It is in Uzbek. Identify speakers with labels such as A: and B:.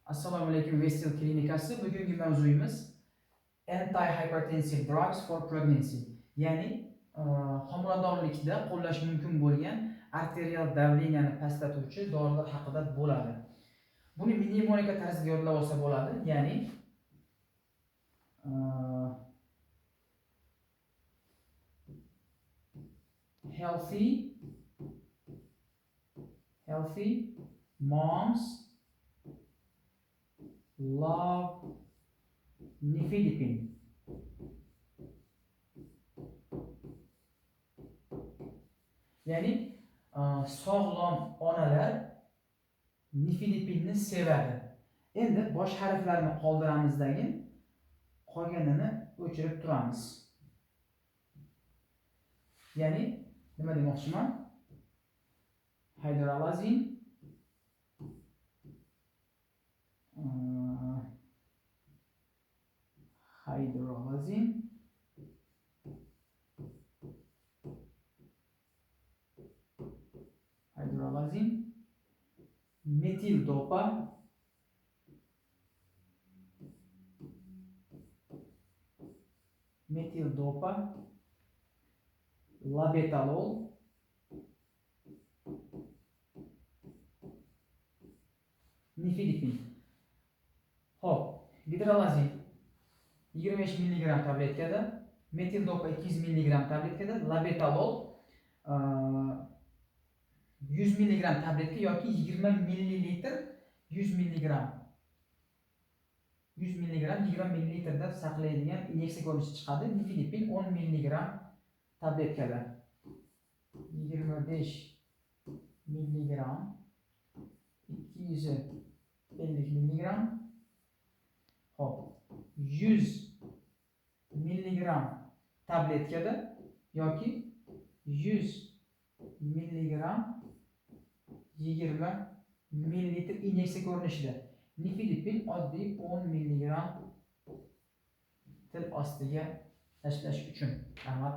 A: Assalomu alaykum, Vestil klinikasi. Bugungi mavzuyimiz anti-hypertensive drugs for pregnancy, ya'ni homiladorlikda qo'llash mumkin bo'lgan arterial давлениeni pastlatuvchi dorilar haqida bo'ladi. Buni mnemonika tarzida yodlab olsa bo'ladi, ya'ni healthy moms love nifedipine. Ya'ni sog'lom onalar nifedipinni sevadi. Endi bosh harflarni qoldiramizdagi, qolganini o'chirib turamiz. Ya'ni nima demoqchiman? Hydralazin, hydralazin, hydralazin, metildopa, metildopa, labetalol, nifedipin. Xo'p, gidralazin 25 mg tabletkada, metildopa 200 mg tabletkada, labetalol 100 mg tabletka yoki 20 ml 100 mg 100 mg 20 millilitrda saqlaydigan inyeksiya ko'rinishi chiqadi. Nifedipin 10 mg tabletkada 25 mg 250 mg. Xo'p, 100 mg tabletkada yoki 100 mg 20 ml inyeksiya ko'rinishida. Nifedipin oddiy 10 mg til ostiga tashlash uchun. Rahmat.